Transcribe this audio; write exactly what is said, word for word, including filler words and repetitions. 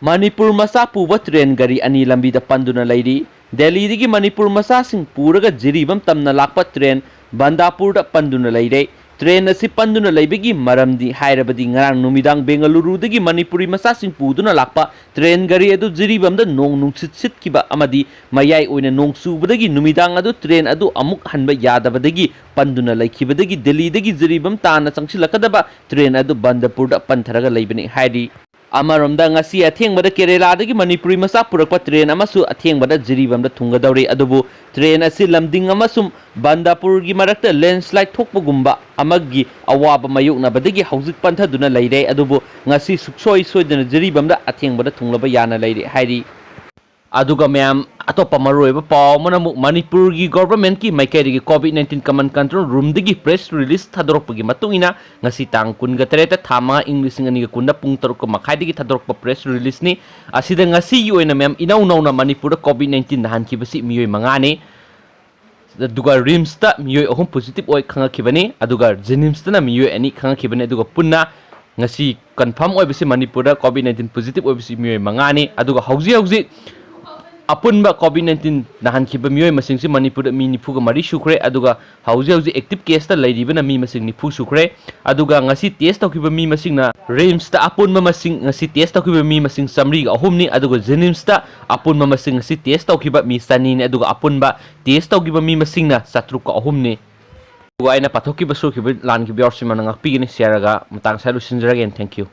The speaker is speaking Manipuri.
ꯃꯅꯤꯄꯨꯔ ꯃꯆꯥ ꯄꯨꯕ ꯇ꯭ꯔꯦꯟ ꯒꯥꯔꯤ ꯑꯅꯤ ꯂꯝꯕꯤꯗ ꯄꯟꯗꯨꯅ ꯂꯩꯔꯤ꯫ ꯗꯦꯜꯂꯤꯗꯒꯤ ꯃꯅꯤꯄꯨꯔ ꯃꯆꯥꯁꯤꯡ ꯄꯨꯔꯒ ꯖꯤꯔꯤꯕꯥꯝ ꯇꯝꯅ ꯂꯥꯛꯄ ꯇ꯭ꯔꯦꯟ ꯕꯟꯗꯥꯄꯨꯔꯗ ꯄꯟꯗꯨꯅ ꯂꯩꯔꯦ꯫ ꯇ꯭ꯔꯦꯟ ꯑꯁꯤ ꯄꯟꯗꯨꯅ ꯂꯩꯕꯒꯤ ꯃꯔꯝꯗꯤ ꯍꯥꯏꯔꯕꯗꯤ ꯉꯔꯥꯡ ꯅꯨꯃꯤꯗꯥꯡ ꯕꯦꯡꯒꯂꯨꯔꯨꯗꯒꯤ ꯃꯅꯤꯄꯨꯔꯤ ꯃꯆꯥꯁꯤꯡ ꯄꯨꯗꯨꯅ ꯂꯥꯛꯄ ꯇ꯭ꯔꯦꯟ ꯒꯥꯔꯤ ꯑꯗꯨ ꯖꯤꯔꯤꯕꯥꯝꯗ ꯅꯣꯡ ꯅꯨꯡꯁꯤꯠ ꯁꯤꯠꯈꯤꯕ ꯑꯃꯗꯤ ꯃꯌꯥꯏ ꯑꯣꯏꯅ ꯅꯣꯡ ꯆꯨꯕꯗꯒꯤ ꯅꯨꯃꯤꯗꯥꯡ ꯑꯗꯨ ꯇ꯭ꯔꯦꯟ ꯑꯗꯨ ꯑꯃꯨꯛ ꯍꯟꯕ ꯌꯥꯗꯕꯗꯒꯤ ꯄꯟꯗꯨꯅ ꯂꯩꯈꯤꯕꯗꯒꯤ ꯗꯦꯜꯂꯤꯗꯒꯤ ꯖꯤꯔꯤꯕꯥꯝ ꯇꯥꯟꯅ ꯆꯪꯁꯤꯜꯂꯛꯀꯗꯕ ꯇ꯭ꯔꯦꯟ ꯑꯗꯨ ꯕꯟꯗꯄꯨꯔꯗ ꯄꯟꯊꯔꯒ ꯂꯩꯕꯅꯤ ꯍꯥꯏꯔꯤ꯫ ꯑꯃꯔꯣꯝꯗ ꯉꯁꯤ ꯑꯊꯦꯡꯕꯗ ꯀꯦꯔꯦꯂꯥꯗꯒꯤ ꯃꯅꯤꯄꯨꯔꯤ ꯃꯆꯥ ꯄꯨꯔꯛꯄ ꯇ꯭ꯔꯦꯟ ꯑꯃꯁꯨ ꯑꯊꯦꯡꯕꯗ ꯖꯤꯔꯤꯕꯥꯝꯗ ꯊꯨꯡꯒꯗꯧꯔꯤ꯫ ꯑꯗꯨꯕꯨ ꯇ꯭ꯔꯦꯟ ꯑꯁꯤ ꯂꯝꯗꯤꯡ ꯑꯃꯁꯨꯡ ꯕꯟꯗꯥꯄꯨꯔꯒꯤ ꯃꯔꯛꯇ ꯂꯦꯟꯁꯂꯥꯏꯠ ꯊꯣꯛꯄꯒꯨꯝꯕ ꯑꯃꯒꯤ ꯑꯋꯥꯕ ꯃꯥꯌꯣꯛꯅꯕꯗꯒꯤ ꯍꯧꯖꯤꯛ ꯄꯟꯊꯗꯨꯅ ꯂꯩꯔꯦ꯫ ꯑꯗꯨꯕꯨ ꯉꯁꯤ ꯁꯨꯛꯁꯣꯏ ꯁꯣꯏꯗꯅ ꯖꯤꯔꯤꯕꯥꯝꯗ ꯑꯊꯦꯡꯕꯗ ꯊꯨꯡꯂꯕ ꯌꯥꯅ ꯂꯩꯔꯦ ꯍꯥꯏꯔꯤ꯫ ꯑꯗꯨꯒ ꯃꯌꯥꯝ, ꯑꯇꯣꯞꯄ ꯃꯔꯨꯑꯣꯏꯕ ꯄꯥꯎ ꯑꯃꯅ ꯑꯃꯨꯛ ꯃꯅꯤꯄꯨꯔꯒꯤ ꯒꯣꯚꯔꯟꯃꯦꯟꯠꯀꯤ ꯃꯥꯏꯀꯩꯗꯒꯤ ꯀꯣꯚꯤꯗ ꯅꯥꯏꯟꯇꯤꯟ ꯀꯃꯥꯟ ꯀꯟꯇ꯭ꯔꯣꯜ ꯔꯨꯝꯗꯒꯤ ꯄ꯭ꯔꯦꯁ ꯔꯤꯂꯤꯖ ꯊꯥꯗꯣꯔꯛꯄꯒꯤ ꯃꯇꯨꯡ ꯏꯟꯅ ꯉꯁꯤ ꯇꯥꯡ ꯀꯨꯟꯒ ꯇꯔꯦꯠꯇ ꯊꯥ ꯃꯉꯥ ꯏꯪ ꯂꯤꯁꯤꯡ ꯑꯅꯤꯒ ꯀꯨꯟꯗ ꯄꯨꯡ ꯇꯔꯨꯛꯀ ꯃꯈꯥꯏꯗꯒꯤ ꯊꯥꯗꯣꯔꯛꯄ ꯄ꯭ꯔꯦꯁ ꯔꯤꯂꯤꯖꯅꯤ꯫ ꯑꯁꯤꯗ ꯉꯁꯤꯒꯤ ꯑꯣꯏꯅ ꯃꯌꯥꯝ ꯏꯅꯧ ꯅꯧꯅ ꯃꯅꯤꯄꯨꯔꯗ ꯀꯣꯚꯤꯗ ꯅꯥꯏꯟꯇꯤꯟ ꯅꯥꯍꯟꯈꯤꯕꯁꯤ ꯃꯤꯑꯣꯏ ꯃꯉꯥꯅꯤ꯫ ꯑꯗꯨꯒ ꯔꯤꯝꯁꯇ ꯃꯤꯑꯣꯏ ꯑꯍꯨꯝ ꯄꯣꯖꯤꯇꯤꯚ ꯑꯣꯏ ꯈꯪꯉꯛꯈꯤꯕꯅꯤ꯫ ꯑꯗꯨꯒ ꯖꯦꯅꯤꯝꯁꯇꯅ ꯃꯤꯑꯣꯏ ꯑꯅꯤ ꯈꯪꯉꯛꯈꯤꯕꯅꯤ꯫ ꯑꯗꯨꯒ ꯄꯨꯟꯅ ꯉꯁꯤ ꯀꯟꯐꯥꯔꯝ ꯑꯣꯏꯕꯁꯤ ꯃꯅꯤꯄꯨꯔꯗ ꯀꯣꯚꯤꯗ ꯅꯥꯏꯟꯇꯤꯟ ꯄꯣꯖꯤꯇꯤꯚ ꯑꯣꯏꯕꯁꯤ ꯃꯤꯑꯣꯏ ꯃꯉꯥꯅꯤ꯫ ꯑꯗꯨꯒ ꯍꯧꯖꯤꯛ ꯍꯧꯖꯤꯛ ꯑꯄꯨꯟꯕ ꯀꯣꯚꯤꯗ ꯅꯥꯏꯟꯇꯤꯟ ꯅꯥꯍꯟꯈꯤꯕ ꯃꯤꯑꯣꯏ ꯃꯁꯤꯡꯁꯤ ꯃꯅꯤꯄꯨꯔꯗ ꯃꯤ ꯅꯤꯐꯨꯒ ꯃꯔꯤ ꯁꯨꯈ꯭ꯔꯦ꯫ ꯑꯗꯨꯒ ꯍꯧꯖꯤꯛ ꯍꯧꯖꯤꯛ ꯑꯦꯛꯇꯤꯚ ꯀꯦꯁꯇ ꯂꯩꯔꯤꯕꯅ ꯃꯤ ꯃꯁꯤꯡ ꯅꯤꯐꯨ ꯁꯨꯈ꯭ꯔꯦ꯫ ꯑꯗꯨꯒ ꯉꯁꯤ ꯇꯦꯁ ꯇꯧꯈꯤꯕ ꯃꯤ ꯃꯁꯤꯡꯅ, ꯔꯤꯝꯁꯇ ꯑꯄꯨꯟꯕ ꯃꯁꯤꯡ, ꯉꯁꯤ ꯇꯦꯁ ꯇꯧꯈꯤꯕ ꯃꯤ ꯃꯁꯤꯡ ꯆꯥꯃꯔꯤꯒ ꯑꯍꯨꯝꯅꯤ꯫ ꯑꯗꯨꯒ ꯖꯦꯅꯤꯝꯁꯇ ꯑꯄꯨꯟꯕ ꯃꯁꯤꯡ ꯉꯁꯤ ꯇꯦꯁ ꯇꯧꯈꯤꯕ ꯃꯤ ꯆꯅꯤꯅꯤ꯫ ꯑꯗꯨꯒ ꯑꯄꯨꯟꯕ ꯇꯦꯁ ꯇꯧꯈꯤꯕ ꯃꯤ ꯃꯁꯤꯡꯅ ꯆꯥꯇ꯭ꯔꯨꯛꯀ ꯑꯍꯨꯝꯅꯤ꯫ ꯑꯗꯨꯒ ꯑꯩꯅ ꯄꯥꯊꯣꯛꯈꯤꯕ, ꯁꯣꯏꯈꯤꯕ, ꯂꯥꯟꯈꯤꯕ ꯌꯥꯎꯔꯁꯨ ꯃꯌꯥꯝꯅ ꯉꯥꯛꯄꯤꯒꯅꯤ꯫ ꯁꯤ ꯍꯥꯏꯔꯒ ꯃꯇꯥꯡ ꯑꯁꯤꯗ ꯂꯣꯏꯁꯤꯟꯖꯔꯒꯦ꯫ Thank you꯫